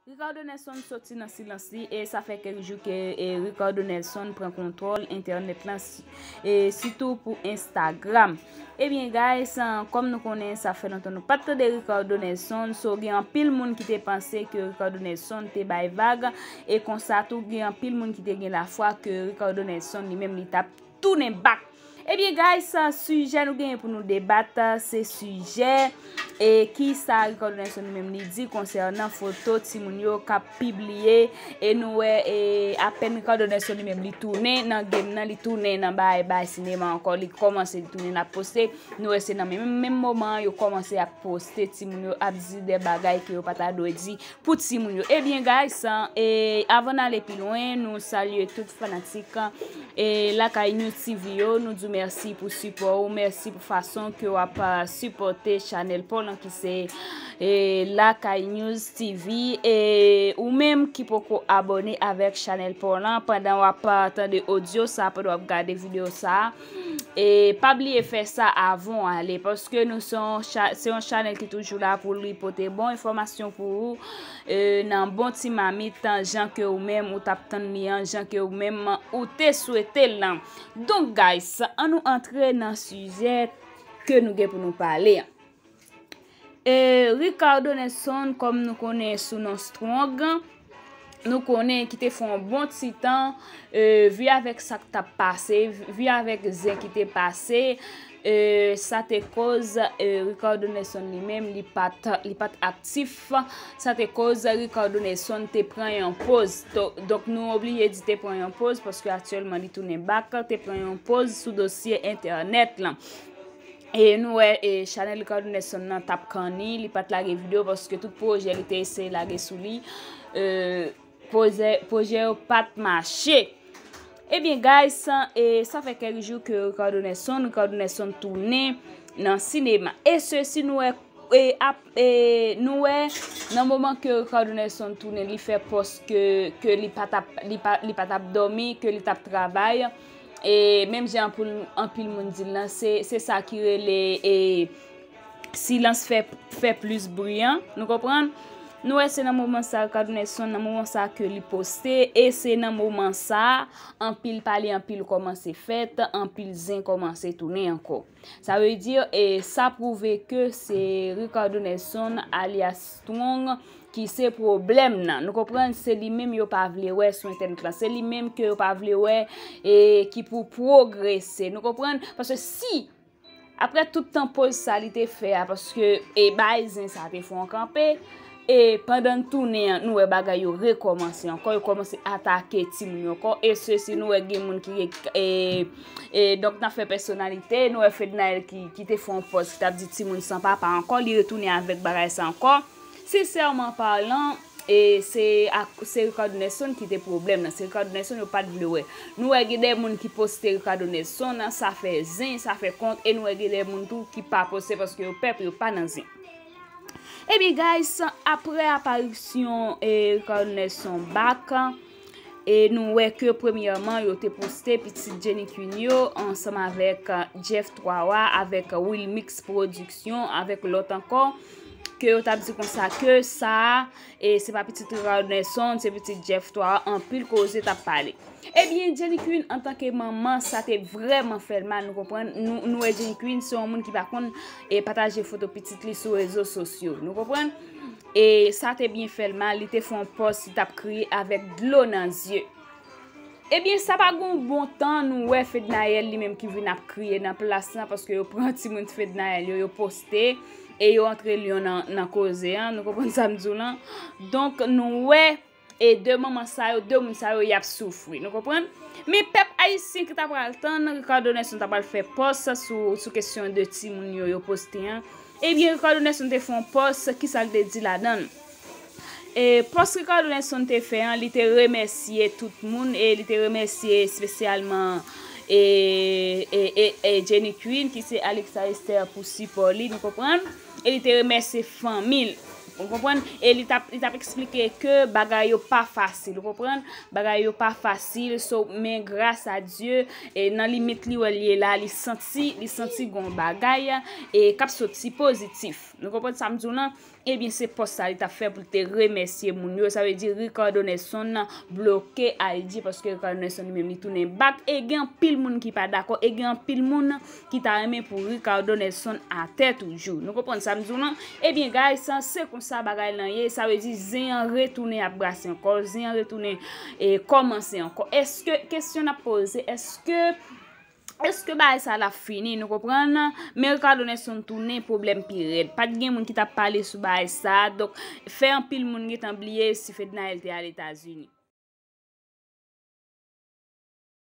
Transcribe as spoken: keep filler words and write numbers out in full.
Ricardo Nelson soti nan silans li e sa fè kèk jou ke e, Ricardo Nelson pran kontwòl entènèt lan, si- e, sitou pou Instagram. Ebyen, guys, an, kòm nou konnen, sa fè lontan nou pa t tande Ricardo Nelson, so gen anpil moun ki te panse ke Ricardo Nelson te bay vag, e konsa tou gen anpil moun ki te gen lafwa ke Ricardo Nelson li menm li t ap tounen bak. Ebyen, guys, sijè nou genyen pou nou debat, se sijè e kisa Ricardo Nelson li menm li di konsènan foto timoun yo k ap pibliye. E nou wè, e apèn Ricardo Nelson li menm li tounen nan game nan, li tounen nan bay bay sinema ankò, li kòmanse li tounen l ap poste. Nou wè se nan menm, menm moman an yo kòmanse ap poste timoun yo ap di de bagay ke yo pa ta dwe di pou timoun yo. Ebyen, guys, e avan n ale pi lwen, nou salye tout fanatik e Lakay News T V yo, nou di w mèsi pou sipò ou, mèsi pou fason ke w ap sipòte chanèl pa w lan ki se e Lakay News T V. E ou menm ki poko abòne avèk chanèl pa w lan, pandan w ap tande odyo sa, pandan w ap gade videyo sa, e pa bliye fè sa avan w ale, paske nou se yon cha- se yon chanèl ki toujou la pou li pote bon enfòmasyon pou ou, e nan bon ti mamit, jan ke ou menm ou t ap tann li an, jan ke ou menm ou te swete l lan. Donk, guys, ann nou antre nan sijè ke nou gen pou nou pale an. E Ricardo Nelson, kòm nou konnen sou non Strong, nou konnen ki te fè yon bon ti tan, e vi avèk sa k t ap pase, vi avèk zen ki te pase, e sa te koz e Ricardo Nelson li menm li pa t li pa t aktif. Sa te koz Ricardo Nelson te pran yon poz. To- donk nou oblije di te pran yon poz paske aktyèlman li tounen bak, te pran yon poz sou dosye entènèt lan. E nou wè e chanèl Ricardo Nelson nan t ap kanni, li pa t lage videyo paske tout pwojè li te eseye lage sou li, e pwojè pwojè yo pa t mache. Ebyen, guys, e sa fè kèk jou ke Ricardo Nelson, Ricardo Nelson tounen nan sinema. E sesi nou wè e ap e nou wè nan moman ke Ricardo Nelson tounen, li fè pòs ke ke li pa t ap li pa li pa t ap dòmi, ke li t ap travay. E menm jan pou anpil moun di l lan, se se sa ki rele e silans fè fè plis bri an. Nou konprann? Nou wè se nan moman sa Ricardo Nelson, nan moman sa ke li poste, e se nan moman sa anpil pale, anpil kòmanse fèt, anpil zen kòmanse tounen ankò. Sa vle di, e sa pwouve ke se Ricardo Nelson alyas Strong ki se pwoblèm nan. Nou konprann, se li menm yo pa vle wè sou entènèt lan. Se li menm ke yo pa vle wè e ki pou pwogrese. Nou konprann? Paske si apre tout tan poz sa li te fè a, paske e bay zen sa te fè yon kanpe, e pandan n tounen an, nou wè bagay yo rekòmanse ankò, yo kòmanse atake timoun yo ankò, e sesi nou wè gen moun ki e, e donk nan fè pèsonalite, nou wè Fednaelle ki, ki te fè yon pòz ki t ap di timoun san papa ankò, li retounen avèk bagay sa ankò. Sensèman palan, e se ak se Ricardo Nelson ki te pwoblèm nan. Se Ricardo Nelson yo pa t vle wè. Nou wè gen de moun ki poste Ricardo Nelson, sa fè zen, sa fè kont, e nou wè gen de moun tou ki pa poste paske yo pè pou yo pa nan zen. Ebyen, guys, apre aparisyon e Ricardo Nelson bak, e nou wè ke premyèman yo te poste pitit Jenny Queen yo ansanm avèk Jeff Twawa avèk Wilmix Production avèk lòt ankò, ke yo t ap di konsa ke sa e se pa pitit Ricardo Nelson, se pitit Jeff Twawa, anpil koze t ap pale. Ebyen, Jenny Queen, antanke manman, sa te vrèman fè l mal, nou konprann. Nou, nou wè Jenny Queen se yon moun ki pa konn e pataje foto pitit li sou rezo sosyo, nou konprann. E sa te byen fè l mal, li te fè yon pòs, li t ap kriye avèk dlo nan zye. Ebyen, sa pa gen yon bon tan, nou wè Fednaelle li menm ki vin ap kriye nan plas lan, paske yo pran timoun Fednaelle yo, yo poste, e yo antre lyon nan, nan koze an, nou konprann sa m di w lan. Donk, nou wè e de manman sa yo, de moun sa yo, y ap soufri. Nou konprann? Men pèp ayisyen ki ta pral tann Ricardo Nelson ta pral fè pòs sou, sou kesyon de timoun yo, yo poste an. Ebyen, Ricardo Nelson te fè yon pòs, kisa l te di ladan l? E pòs Ricardo Nelson te fè an, li te remèsye tout moun, e li te remèsye espesyalman e, e, e, e Jenny Queen, ki se Alexa Esther, pou sipò li, nou konprann? E li te remèsye fanmi l. Ou konprann? E li t ap, li t ap eksplike ke bagay yo pa fasil, ou konprann? Bagay yo pa fasil, so, men gras a Dye, e nan limit li wè l ye la, li santi, li santi gon bagay, e k ap soti pozitif. Nou konprann sa m di w lan? Ebyen, se pòs sa li t ap fè pou l te remèsye moun yo. Sa vle di Ricardo Nelson bloke I G paske Ricardo Nelson li menm li tounen back. E gen anpil moun ki pa dakò. E gen anpil moun ki ta renmen pou Ricardo Nelson atè toujou. Nou konprann sa m di w lan? Ebyen, guys, se konsa bagay lan ye. Sa vle di zen an retounen ap brase ankò. Zen an retounen e kòmanse ankò. Èske, kesyon n ap poze, èske Èske bagay sa l ap fini, nou konprann? Men Ricardo Nelson tounen, pwoblèm pi rèd. Pa t gen moun ki t ap pale sou bagay sa, donk fè anpil moun gentan bliye si Fednaelle te al Etazini.